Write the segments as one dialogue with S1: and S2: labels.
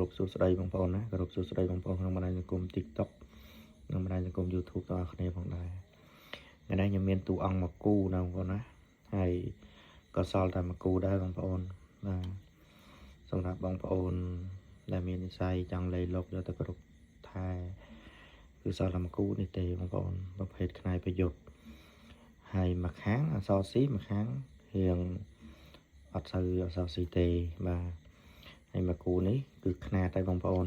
S1: រពសួស្តីបងប្អូនណាគោរពសួស្តីបងប្អូនក្នុងបណ្ដាញសង្គម TikTok និងបណ្ដាញសង្គម YouTube ទាំងអស់គ្នាផងដែរថ្ងៃនេះខ្ញុំមានតួអង្គមកគូណាបងប្អូនណាហើយក៏សល់តែមកគូដែរបងប្អូនបាទសម្រាប់បងប្អូនដែលមាននិស្ស័យចង់លៃលកយកទៅគ្រប់ថែគឺសល់តែមកគូនេះទេបងប្អូនប្រភេទខ្នាយប្រយុទ្ធហើយមួយខាងអសរស៊ីមួយខាងរៀងអត់សូវអសរស៊ីទេបាទហើយមកគូនេះគឺខ្នាតហើយបងប្អូន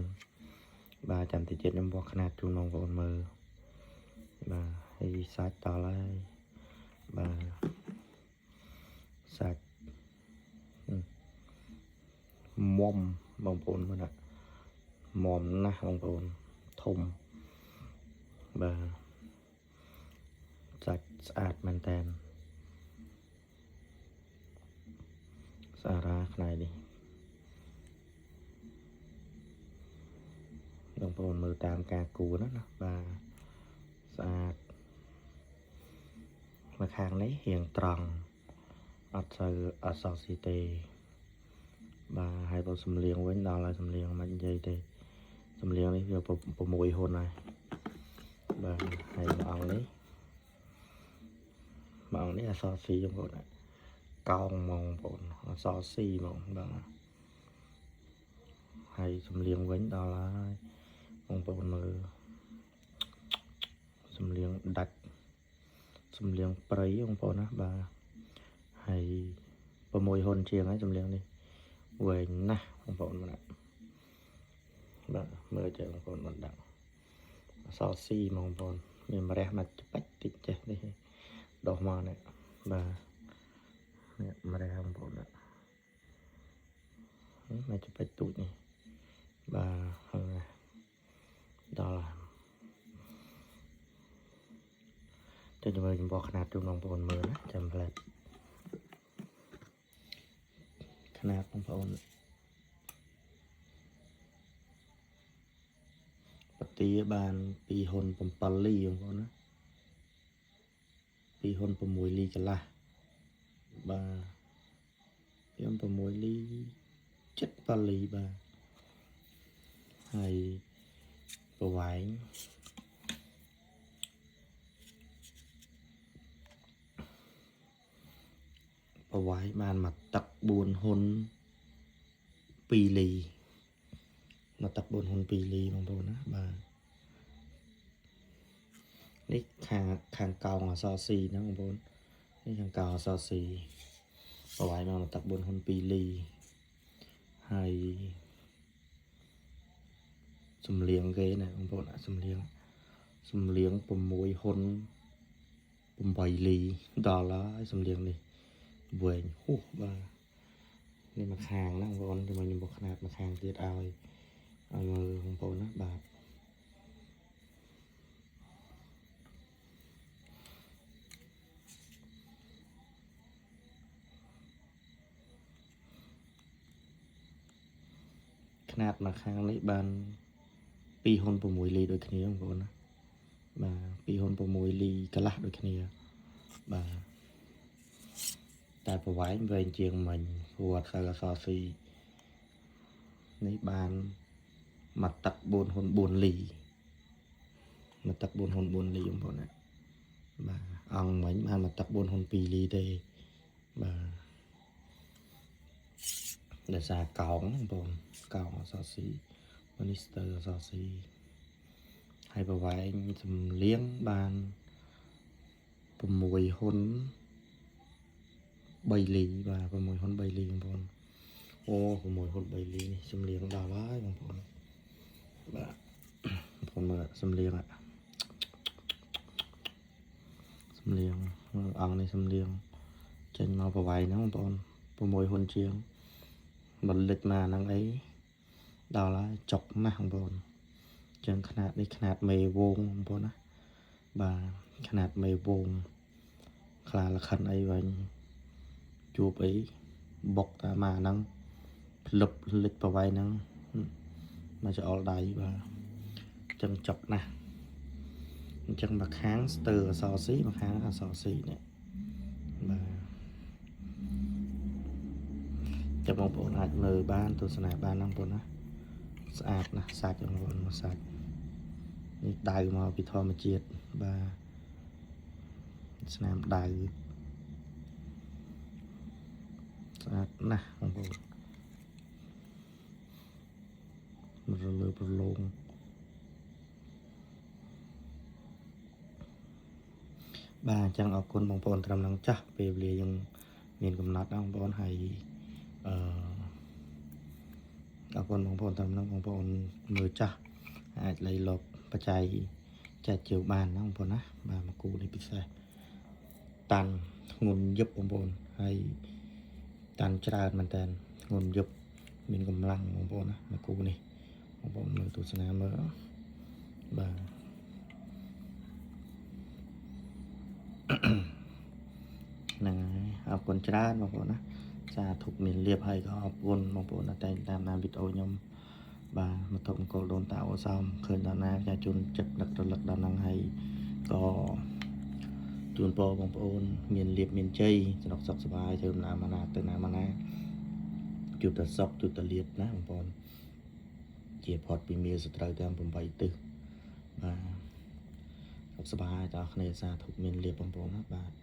S1: បាទចាំតិចទៀតខ្ញុំបោះខ្នាតជូនបងប្អូនមើលបាទហើយសាច់ដល់ហើយបាទសាច់មុំបងប្អូនមើលណាមុំណាស់បងប្អូនធំបាទសាច់ស្អាតមែនតើស្អាតណាខ្នែនេះបងប្អូនមើលតាមការគួរណាណាបាទស្អាតមកខាងនេះរៀងត្រង់អត់សូវអត់សោស៊ីទេបាទហើយបើសំលៀងវិញដល់ហើយសំលៀងមិននិយាយទេសំលៀងនេះវា6ហ៊ុនហើយបាទហើយមួយអង្គនេះមួយអង្គនេះអសស៊ីបងប្អូនកោងហ្មងបងប្អូនអសស៊ីហ្មងបាទហើយសំលៀងវិញដល់ហើយបងប្អូនមើលសំលៀងដាច់សំលៀងព្រៃបងប្អូនណាបាទហើយ6ហ៊ុនជាងហើយសំលៀងនេះវែងណាស់បងប្អូនមើលណាបាទមើលចេះបងប្អូនមិនដាក់អសស៊ីហ្មងបងប្អូនមានម្រះមកច្បាច់តិចចេះនេះដោះមកនេះបាទនេះម្រះបងប្អូនណាមកច្បាច់ទូចនេះបាទហើយដល់ហើយចុចមើលចំពោះខ្នាតជូនបងប្អូនមើលណាចាំផ្លែតខ្នាតបងប្អូនបទាបាន2ហ៊ុន7លីបងប្អូនណា2ហ៊ុន6លីកន្លះបាទ2ហ៊ុន6លី7លីបាទហើយប្រវែងបានមួយទឹក4ហ៊ុន2លីមួយទឹក4ហ៊ុន2លីបងប្អូនណាបាទនេះខាងកោងអសរស៊ីហ្នឹងបងប្អូននេះខាងកោងអសរស៊ីប្រវែងមកមួយទឹក4ហ៊ុន2លីហើយសំលៀងគេណាបងប្អូនសំលៀង6ហ៊ុន8លីដល់ហើយសំលៀងនេះវែងហួសបាទនេះមកខាងណាបងប្អូនខ្ញុំបោះខ្នាតមកខាងទៀតឲ្យមើលបងប្អូនណាបាទខ្នាតមកខាងនេះបាន2ហ៊ុន6លីដូចគ្នាបងប្អូនណាបាទ2ហ៊ុន6លីកន្លះដូចគ្នាបាទតែប្រវែងវែងជាងមិញព្រោះអត់សូវអសរស៊ីនេះបានមួយទឹក4ហ៊ុន4លីមួយទឹក4ហ៊ុន4លីបងប្អូនណាបាទអង្គមិញបានមួយទឹក4ហ៊ុន2លីទេបាទដោយសារកោងបងប្អូនកោងអសរស៊ីនេះស្ទើអសរស៊ីហើយប្រវែងសំលៀងបាន6ហ៊ុន3លីបាទ6ហ៊ុន3លីបងប្អូនអូ6ហ៊ុន3លីនេះសំលៀងដល់ហើយបងប្អូនបាទបងប្អូនមើលសំលៀងសំលៀងអង្គនេះសំលៀងចេញមកប្រវែងហ្នឹងបងប្អូន6ហ៊ុនជាងបើលិចមកហ្នឹងអីដល់ហើយចុកណាស់បងប្អូនចឹងខ្នាតនេះខ្នាតមេវងបងប្អូនណាបាទខ្នាតមេវងខ្លាលខិនអីវិញជួបអីបុកតាមមកហ្នឹងភ្លឹបលិចប្រវែងហ្នឹងមកច្អល់ដៃបាទចឹងចុកណាស់អញ្ចឹងមកខាងស្ទើអសរស៊ីមកខាងអសរស៊ីនេះបាទចាំបងប្អូនអាចមើលបានទស្សនាបានហ្នឹងបងប្អូនណា ស្អាតណាស់សាច់បងប្អូនមកសាច់នេះដៅមកពីធម្មជាតិបាទស្នាមដៅស្អាតណាស់បងប្អូនរលើប្រឡងបាទអញ្ចឹងអរគុណបងប្អូនត្រឹមហ្នឹងចាស់ពេលវេលាយើងមានកំណត់ណាបងប្អូនហើយអឺអរគុណបងប្អូនត្រឹមហ្នឹងបងប្អូនមើលចាស់អាចលៃលកបច្ច័យចែកជាវបានណាបងប្អូនណាបាទមកគូនេះពិសេសតាន់ធ្ងន់យឹបបងប្អូនហើយតាន់ច្រើនមែនតើធ្ងន់យឹបមានកម្លាំងបងប្អូនណាមកគូនេះបងប្អូនមើលទស្សនាមើលបាទ ហ្នឹងហើយអរគុណច្រើនបងប្អូនណាសាធុមានលៀបហើយក៏អរគុណបងប្អូនដែលតែងតាមដានវីដេអូខ្ញុំបាទមកធុមង្គលដូនតាអូសំឃើញដល់ណាផ្ញើជូនចិត្តនឹករលឹកដល់ហ្នឹងហើយក៏ជូនពរបងប្អូនមានលៀបមានជ័យសំណុកសុខសប្បាយធ្វើដំណើរមកណាទៅណាមកណាជួបតែសុខជួបតែលៀបណាបងប្អូនជាផុតពីមាសត្រូវទាំង8ទិសបាទសុខសប្បាយដល់គ្នាសាធុមានលៀបបងប្អូនណាបាទ។